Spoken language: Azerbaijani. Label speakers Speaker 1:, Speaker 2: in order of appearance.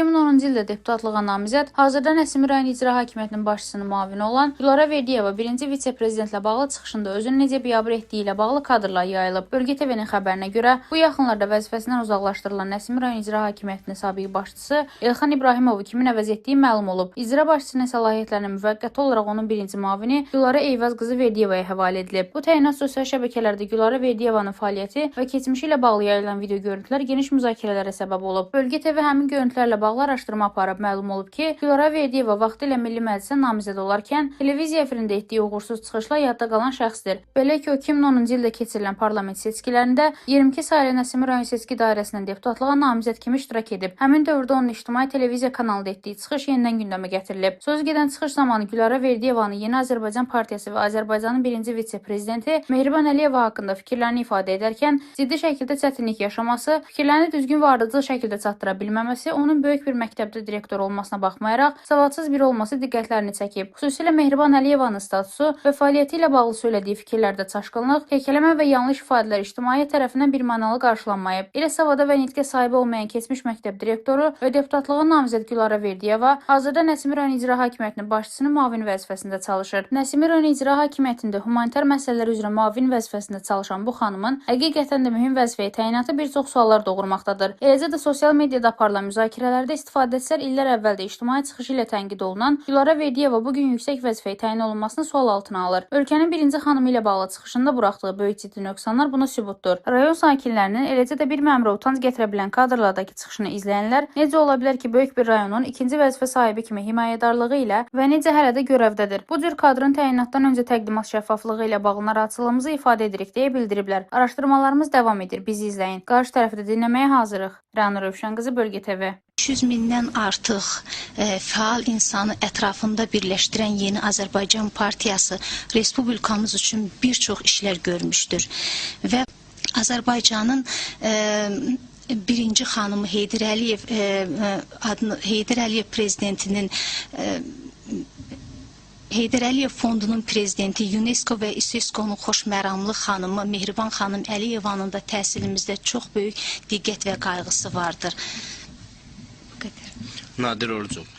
Speaker 1: 2010-cu ildə deputatlığa namizəd, hazırda Nəsimi rayon İcra Hakimiyyətinin başçısının müavini olan Gülarə Verdiyeva birinci vitse-prezidentlə bağlı çıxışında özünü necə biabır etdiyi ilə bağlı kadrlar yayılıb. Bölgə TV-nin xəbərinə görə, bu yaxınlarda vəzifəsindən uzaqlaşdırılan Nəsimi rayon İcra Hakimiyyətinin sabiq başçısı Elxan İbrahimovu kimin əvəz etdiyi məlum olub. İcra başçısının səlahiyyətlərini müvəqqəti olaraq onun birinci müavini Gülarə Eyvaz qızı Verdiyevaya həvalə edilib. Bu təyinat sosial şəbəkələrdə Gülarə Verdiyevanın fəaliyyəti və keçmişi ilə bağlı yayılan video görüntülər geniş müzakirələrə səbəb olub. Bölgə TV həmin görüntülərlə bağlı araşdırma aparıb. Məlum olub ki, Gülarə Verdiyeva vaxtilə Milli Məclisə namizəd olarkən televiziya efirində etdiyi uğursuz çıxışla yadda qalan şəxsdir. Belə ki, o 2010-cu ildə keçirilən parlament seçkilərində 22 saylı Nəsimi rayon seçki dairəsindən deputatlığa namizəd kimi iştirak edib. Həmin dövrdə onun ictimai televiziya kanalında etdiyi çıxış yenidən gündəmə gətirilib. Sözü gedən çıxış zamanı Gülarə Verdiyevanın Yeni Azərbaycan Partiyası və Azərbaycanın birinci vitse-prezidenti Mehriban Əliyeva haqqında fikirlərini ifadə edərkən ciddi şəkildə çətinlik yaşaması, fikirlərini düzgün və ardıcıl şəkildə çatdıra bilməməsi, onun böyük bir məktəbdə direktor olmasına baxmayaraq savadsız biri olması diqqətlərini çəkib. Xüsusilə Mehriban Əliyevanın statusu və fəaliyyəti ilə bağlı söylədiyi fikirlərdə çaşqınlıq, kəkələmə və yanlış ifadələr ictimaiyyət tərəfindən birmənalı qarşılanmayıb. Elə savada və nitqə sahibi olmayan keçmiş məktəb direktoru və deputatlığa namizəd Gülarə Verdiyeva hazırda Nəsimi rayon İcra Hakimiyyətinin başçısının müavini vəzifəsində çalışır. Nəsimi rayon İcra Hakimiyyətində humanitar məsələlər üzrə müavin vəzifəsində çalışan bu xanımın həqiqətən də mühüm vəzifəyə təyinatı bir çox suallar doğurmaqdadır. Eləcə də sosial mediada aparılan müzakirələrdə istifadəçilər illər əvvəl də ictimai çıxışı ilə tənqid olunan Gülarə Verdiyeva bu gün yüksək vəzifəyə təyin olunmasını sual altına alır. Ölkənin birinci xanımı ilə bağlı çıxışında buraxdığı böyük ciddi nöqsanlar buna sübutdur. Rayon sakinlərinin, eləcə də bir məmura utanc gətirə bilən kadrlardakı çıxışını izləyənlər necə ola bilər ki, böyük bir rayonun ikinci vəzifə sahibi kimi himayədarlığı ilə və necə hələ də görevdədir. Bu cür kadrın təyinatdan öncə təqdimat şəffaflığı ilə bağlı narahatçılığımızı ifadə edirik deyə bildiriblər. Araşdırmalarımız davam edir. Bizi izləyin. Qarşı tərəfi də dinləməyə hazırıq. Rəna Rövşən qızı, Bölgə TV.
Speaker 2: 500 mindən artıq fəal insanı ətrafında birləşdirən Yeni Azərbaycan Partiyası respublikamız üçün bir çox işlər görmüşdür və Azərbaycanın birinci xanımı Heydər Əliyev adını Heydər Əliyev prezidentinin Heydər Əliyev fondunun prezidenti, UNESCO və İSESCO-nun xoşməramlı xanımı Mehriban xanım Əliyevanın da təhsilimizdə çox böyük diqqət və qayğısı vardır. Bu qədər.
Speaker 3: Nadir Orucov.